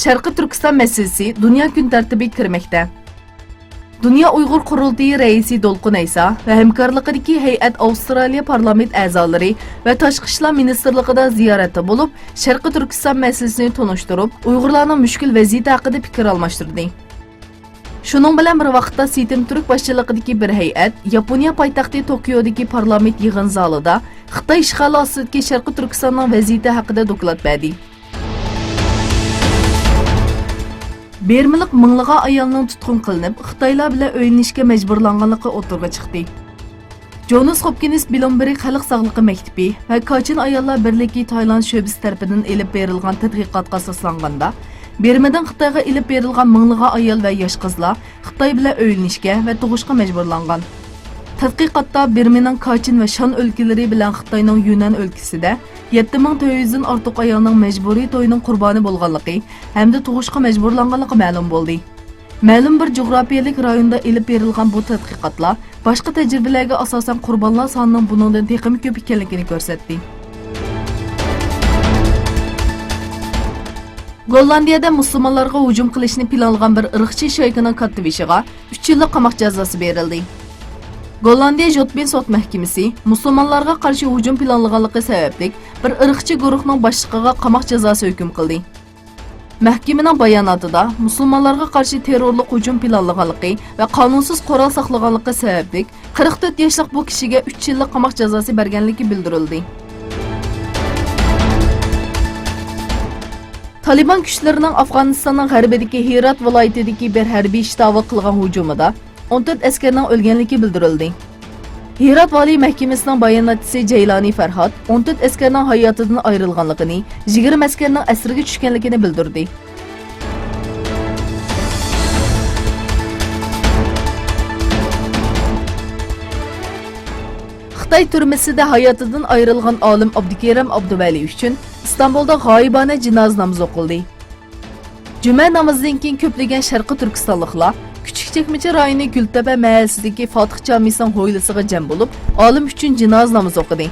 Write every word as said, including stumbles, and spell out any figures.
شەرقىي تۈركىستان مەسىلىسى دۇنيا كۈن تەرتىپىگە كىرمەكتە. دۇنيا ئۇيغۇر قۇرۇلتىيى رەئىسى دولقۇن ئەيسا ۋە ھەمكارلىقىدىكى ھەيئەت ئاۋسترالىيە پارلامېنت ئەزالىرى ۋە تاشقى ئىشلار مىنىستىرلىقىدا زىيارەتتە بولۇپ، شەرقىي تۈركىستان مەسىلىسىنى تونۇشتۇرۇپ، ئۇيغۇرلارنىڭ مۈشكۈل ۋەزىيىتى ھەققىدە پىكىر ئالماشتۇردى. شۇنىڭ بىلەن بىر ۋاقىتتا، سېتىم تۈرك باشچىلىقىدىكى بىر ھەيئەت ياپونىيە پايتەختى توكيودىكى پارلامېنت يىغىن زالىدا خىتاي ئىشغالى ئاستىدىكى شەرقىي تۈركىستاننىڭ ۋەزىيىتى ھەققىدە دوكلات بەردى. بىرمىلىق مىڭلىغان ئايالنىڭ تۇتقۇن قىلىنىپ، خىتايلار بىلەن ئۆيلىنىشكە مەجبۇرلانغانلىقى ئوتتۇرىغا چىقتى. جونس خوپكىنس بلومبېرگ خەلق ساغلىقى مەكتىپى ۋە كاچىن ئاياللار بىرلىكى تايلاند شۆبىسى تەرىپىدىن ئېلىپ بېرىلغان تەتقىقاتقا ئاساسلانغاندا، بىرمىدىن خىتايغا ئېلىپ بېرىلغان مىڭلىغان ئايال ۋە ياش قىزلار خىتاي بىلەن ئۆيلىنىشكە ۋە تۇغۇشقا مەجبۇرلانغان. تەتقىقاتتا بىرمىنىڭ كاچىن ۋە شان ئۆلكىلىرى بىلەن خىتاينىڭ يۈنەن ئۆلكىسىدە يەتتە مىڭ تۆت يۈزدىن ئارتۇق ئايالنىڭ مەجبۇرىي توينىڭ قۇربانى بولغانلىقى ھەمدە تۇغۇشقا مەجبۇرلانغانلىقى مەلۇم بولدى. مەلۇم بىر جۇغراپىيەلىك رايوندا ئېلىپ بېرىلغان بۇ تەتقىقاتلار باشقا تەجرىبىلەرگە ئاساسەن قۇربانلار سانىنىڭ بۇنىڭدىن تېخىمۇ كۆپ ئىكەنلىكىنى كۆرسەتتى. گوللاندىيەدە مۇسۇلمانلارغا ھۇجۇم قىلىشنى پىلانلىغان بىر ئىرقچى شايكىنىڭ كاتتىبېشىغا ئۈچ يىللىق قاماق جازاسى بېرىلدى. گوللاندىيە زوتبېن سوت مەھكىمىسى مۇسۇلمانلارغا قارشى ھۇجۇم پىلانلىغانلىقى سەۋەبلىك بىر ئىرقچى گۇرۇھنىڭ باشلىقىغا قاماق جازاسى ھۆكۈم قىلدى. مەھكىمىنىڭ باياناتىدا مۇسۇلمانلارغا قارشى تېررورلۇق ھۇجۇم پىلانلىغانلىقى ۋە قانۇنسىز قورال ساقلىغانلىقى سەۋەبلىك، قىرىق تۆت ياشلىق بۇ كىشىگە ئۈچ يىللىق قاماق جازاسى بەرگەنلىكى بىلدۈرۈلدى. تالىبان كۈچلىرىنىڭ ئافغانىستاننىڭ غەربىدىكى ھىرات ۋىلايىتىدىكى بىر ھەربىي شتابىغا قىلغان ھۇجۇمىدا ئون تۆت ئەسكەرنىڭ ئۆلگەنلىكى بىلدۈرۈلدى. ھىرات ۋالىي مەھكىمىسىنىڭ باياناتچىسى جەيلانى فەرھاد ئون تۆت ئەسكەرنىڭ ھاياتىدىن ئايرىلغانلىقىنى، يىگىرمە ئەسكەرنىڭ ئەسىرگە چۈشكەنلىكىنى بىلدۈردى. خىتاي تۈرمىسىدە ھاياتىدىن ئايرىلغان ئالىم ئابدۇكېرىم ئابدۇۋەلى ئۈچۈن ئىستانبۇلدا غايىبانە جىنازا نامىزى ئوقۇلدى. جۈمە نامىزىدىن كېيىن كۆپلىگەن شەرقىي تۈركىستانلىقلار كۈچۈك چەكمىچى رايونى گۈلتەپە مەھەللىسىدىكى فاتىھ جامىسىنىڭ ھويلىسىغا جەم بولۇپ، ئالىم ئۈچۈن جىنازا نامىزى ئوقۇدى.